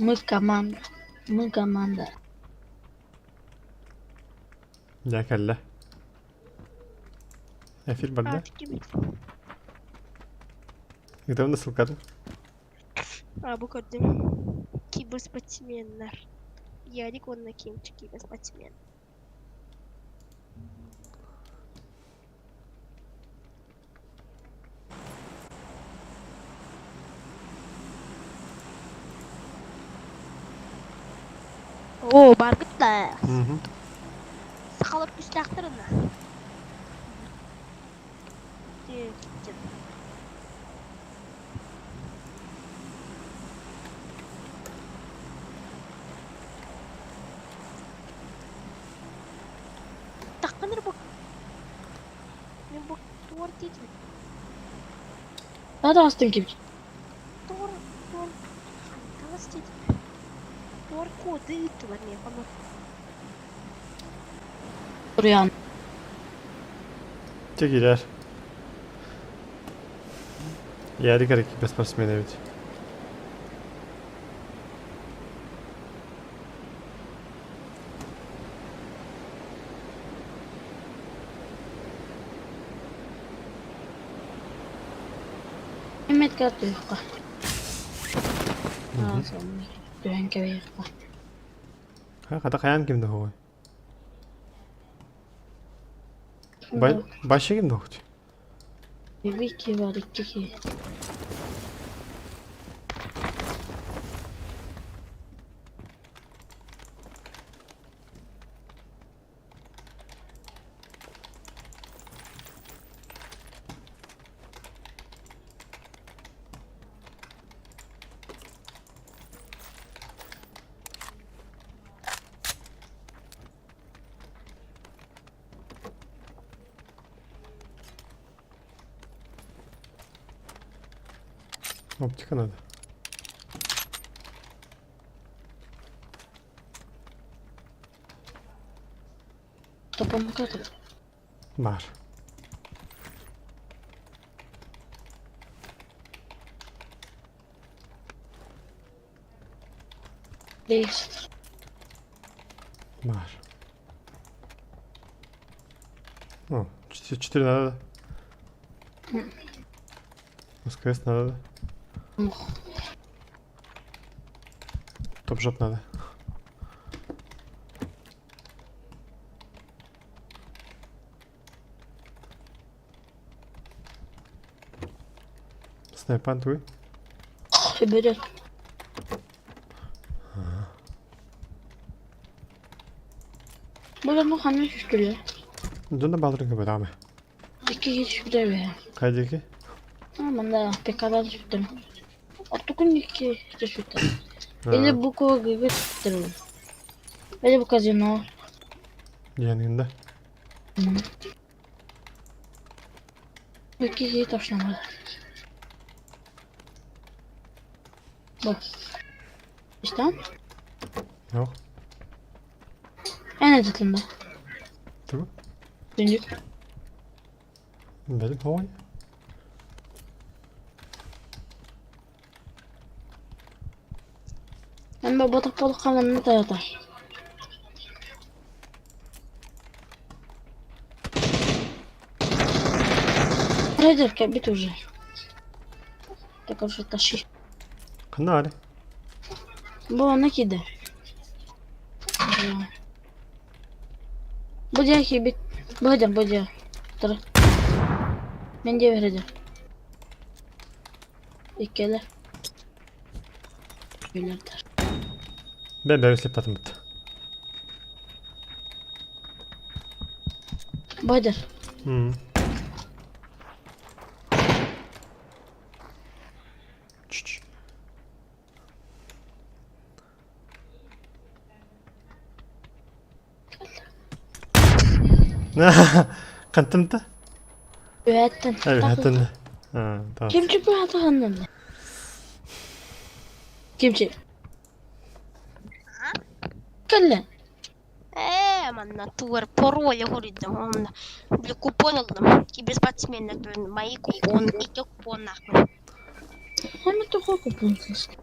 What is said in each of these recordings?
Мы команда. Мы команда. Дьэ кэллэ. Эфир барда. Ыытабын да ссылкатын. А, бу көрдүм. Киберспортсменнар. Ярик уонна Кимчик киберспортсмен. Оо, баргыт да. Сахалар күүстээхтэр ына. Тахханыр бу Мин бу туор диэтим. Daha da астын ким? Туор туор таҥас диэтим. Туор коды ыыттылар миэхэ ону. Уруйан. Чэ киирээр. Ярик эрэ киберспортсмен эбит. Метка туйха. Түһэн кэбиһиэххэ. Хата хайаан ким да хоҕой? Башы ким да хоҕой? Вики бар икки киһи. Оптика надо. Топомка тут. Бар. Лес. Бар. О, 4 надо. СКС надо. Топ-жоп надо. Снайпан твой? Берет. Бұл ханна түстүлэр. Дьон да бааларын көбөтөҕүм. Икки киһи түспүтэ үһү. Хайа диэки? Манна ПК-да түспүтүм. Оттукун икки түспүттэр. Или буква Г түспүттэр Или бу казино. Диэниҥ да? Икки киһи точно бар. Бу. Истэн? Yok. Эн этитин да. Тугу? Түннүк. Бэлим хоҕой. Эн бу буоллахха манна тайата. Рейдер кэлбит уже. Так уже тащи. Ханна баарый? Бу онно киирдэ. Бу диэн киирбит. Бу диэн, бу диэн. Тур. Мин диэ биэрдим. Иккиэлэр. Билэрдэр. Бэм бэм слептатым бит. Байдер. Чч. Хантымта? Үһэттэн. Үһэттэн. Кимчи баатаханнан? Кимчи? Кэллэ. Ээ, манна тугар пароль хоруйдум онно били купон ыллым киберспортсменнар мои купон икки купоннаахпын Ханна тоҕо купон сыста?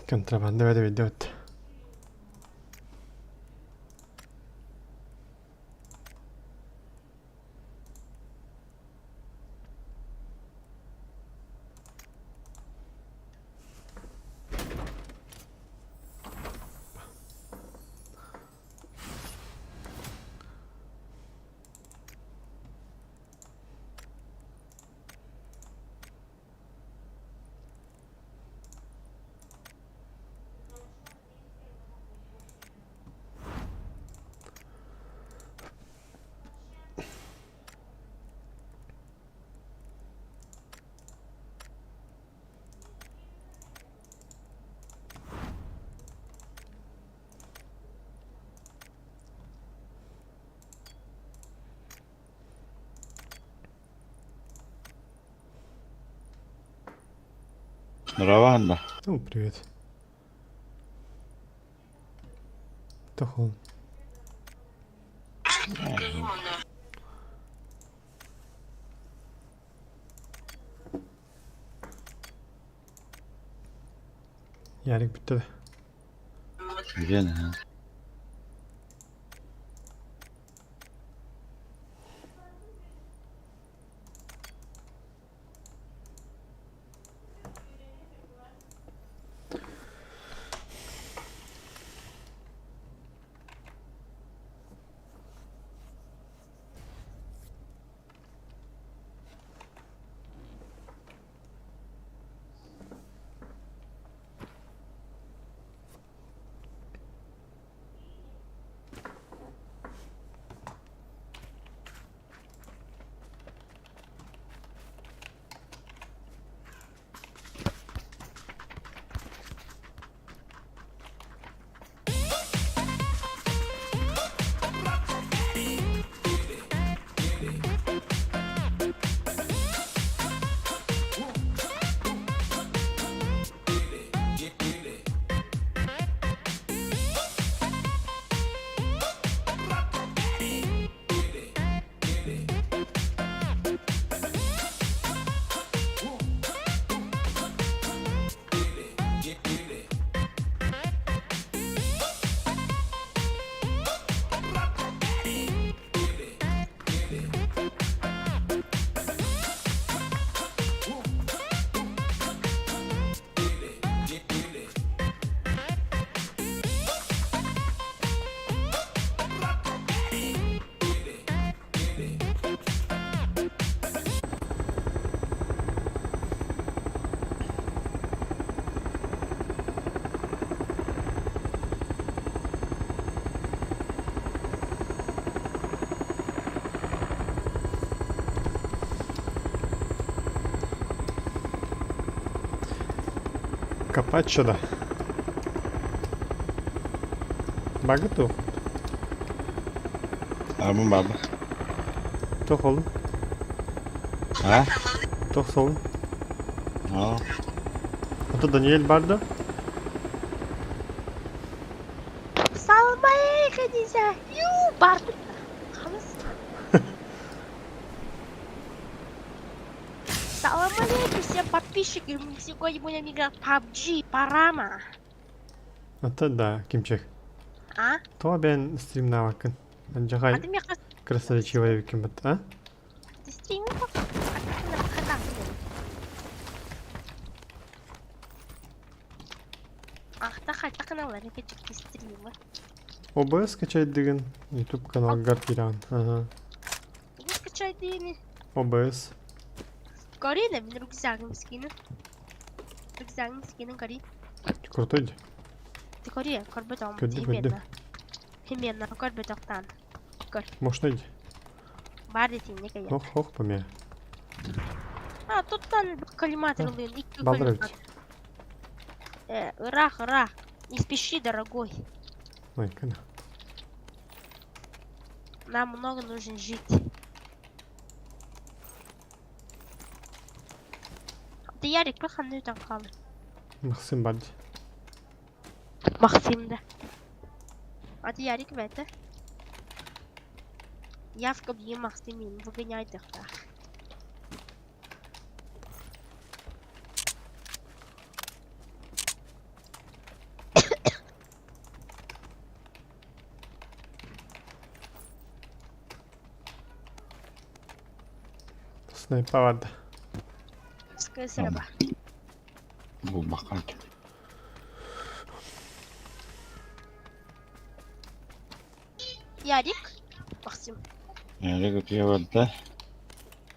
Контрабанда ведет. Раванда. Ну, привет. Тохол. Ярик бүттэ. Гена. Копать что-то. Багы туох. Абын баба. Туох олун. А? Туох солун. А. Это Даниэль Бардо. Салам алейкум, Ю, бар. Хамас. Салам алейкум всем подписчикам. Мы сегодня будем играть в PUBG Парама. Это да, Кимчик. А? То бен стримнавакын. А Анжахай ты мне хас красноречивая ким а? ты стримил? А ты на хатах Ах, та каналлар кечик стримы. ОБС скачать деген YouTube канал Гарпиран. Ага. Не скачай дени. ОБС. Карина, мин рюкзагым скину. Рюкзагым скину, Карин. Крутой. Ты Карин, корбетом. Көрдү, көрдү. Именно. Именно, корбетоктан. Мощный. Бар десең, не Ох, ох, помя. А, тут коллиматор лын, икки Балдыр коллиматор. Ырах, ырах. Не спеши, дорогой. Ой, кана. Нам много нужно жить. Ты Ярик, паханный там хал. Максим Барди. Максим, да. А ты Ярик в это? Я в кабине Максимин, выгоняй их, да. Снайпа барда. Скысыраба. Булбакка. Ярик. Максим. Ярик утуйа барда.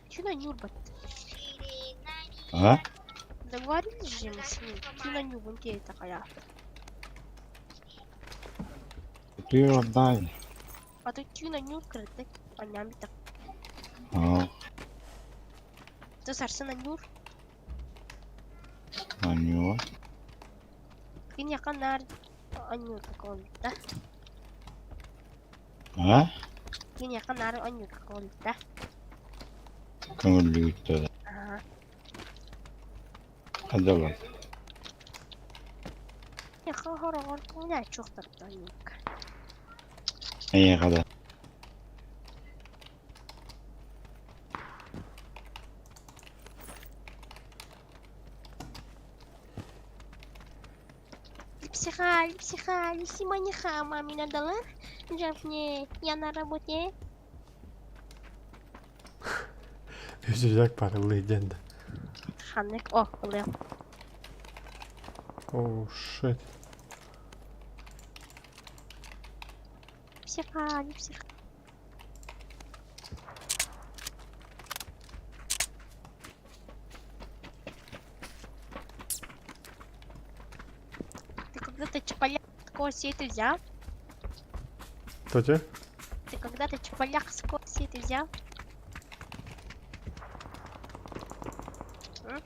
Чё Нюрбат? А? Договорились же мы с ним. Кина Нюбан такая. Утуйа барда. А ты Тюна Нюр крытык. Анями так. Аа. Ты сарсына Нюр. Аньюа. Кин яканар Анюр какого-то. А? Кин яканар Анюр какого-то. Көҥүллүүттэр. Ага. Хадалар. Яха хорогор куня чухтар Анюрка. Эйиэхэ да. Психа, психа, симониха, мамина дала. Джафне, я на работе. Үсүрдәк парылы диэн да. Ханнык, о, ылыам. Oh shit. Психа, психа. Ты когда-то чапаляк такого себе взял? Кто Ты когда-то чапаляк с ты взял? М?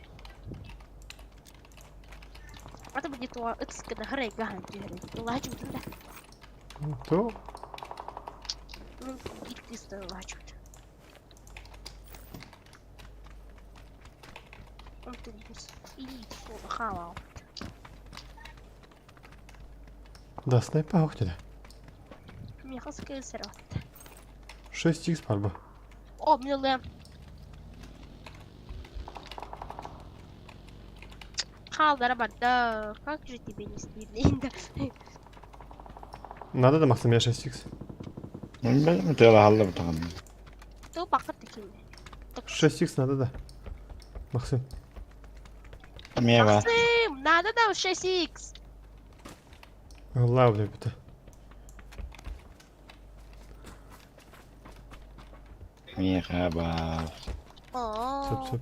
Это будет то, это скада грей ган Лачут, да. То? Ну, гиркиста лачут. Он тут бус. И хавал. Да, снайпа охтеда. Михалская сырот. 6х барба. О, мне лэм. Хаалдара барда. Как же тебе не стыдно? Надо да Максим, я 6х. Мен тыалаһалла бутаҕын. То бакыт таким. 6х надо да. Максим. Эмиэ баар. Максим, надо нам 6х. Алла бүtä. Миэхэ баар. Сөп О, сөп.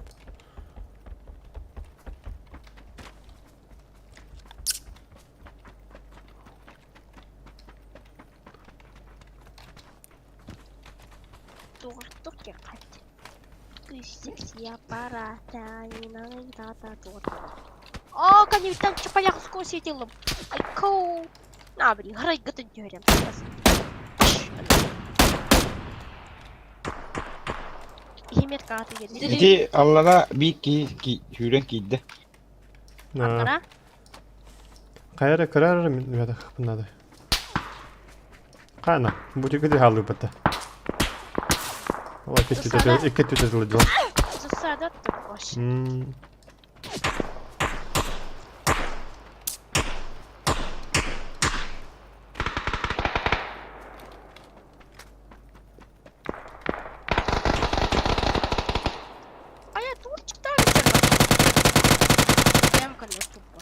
О, конечно, чапаях скоситилом. Айко. На, блин, грай гатан дерем. Химет карты Ити аллара биир киһи сүүрэн киирдэ. Аа. Хайара кырар мен надо. Кана, бутик де халы бата. Ла кести икки түтэ дылы. Засада такой. Мм. А я тут читаю Прям конец тупо.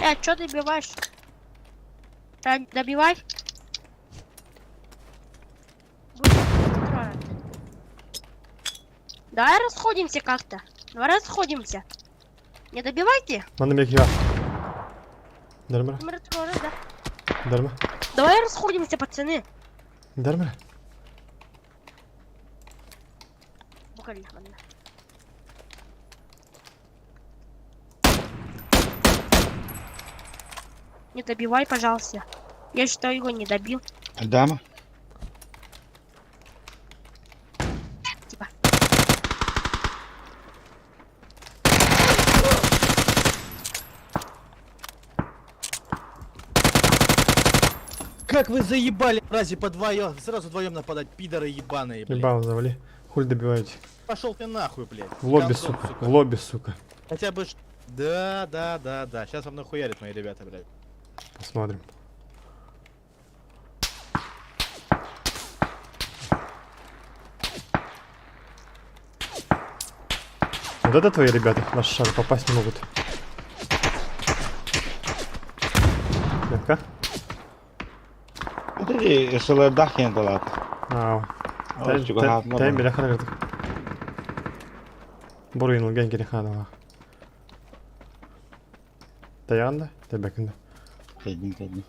Э, что добиваешь? Добивай. Давай расходимся как-то. Давай расходимся. Не добивайте. Маны мекига. Дармара, Да. дарма, Давай расходимся, пацаны. дармара. Буквально. Не добивай, пожалуйста. Я что его не добил. Дама. Типа. Как вы заебали, мрази, по вдвоем, сразу вдвоем нападать, пидоры ебаные, блядь. Ебало завали. Хуй добиваете. Пошел ты нахуй, блядь. В лобби, Гондон, сука. В лобби, сука. Хотя бы... Да, да, да, да. Сейчас вам нахуярят мои ребята, блядь. Посмотрим. Вот это твои ребята на шар попасть не могут. Метка? Это сылырдах киэн талаат. Аа. Ол чугаһаатына Тәй бар. биле харагырдык. Буруйун ылген кири хаанала. Тайаан да, тэбэкин да. Кэлдин кэлдин.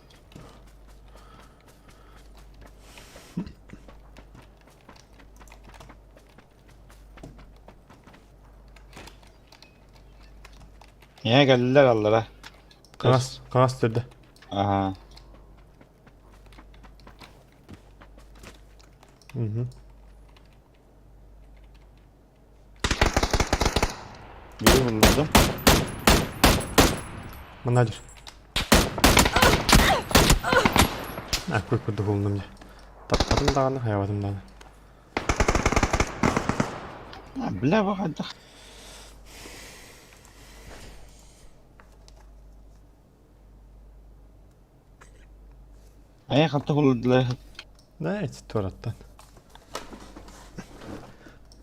Ийэ кэллилэр аллара. Хаҥас, хаҥас төрдө. Аха. Мгм. Бири буллардым. Манадер. А, куй курдук булуннум дьэ. Таптатым даҕаны, хайабатым даҕаны. А, бля, бу хайдах. Айа хатта булдулар. Да, эти туораттан.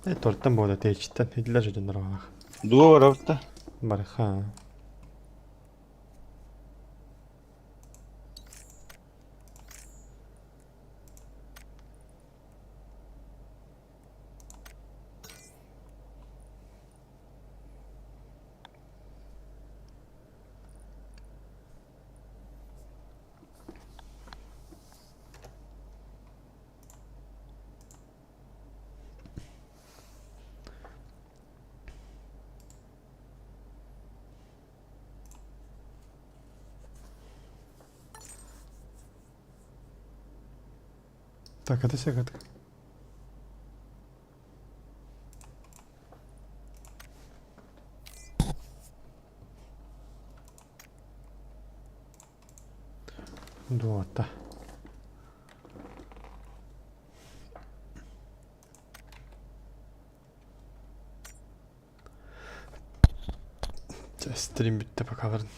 Э, туораттан буола тэйиччиттэн итилэр дьоннор баалах. Дуо барабытта. Барыха. Так, это секрет. Дуота. Чэ, стрим бүттэ пока барын.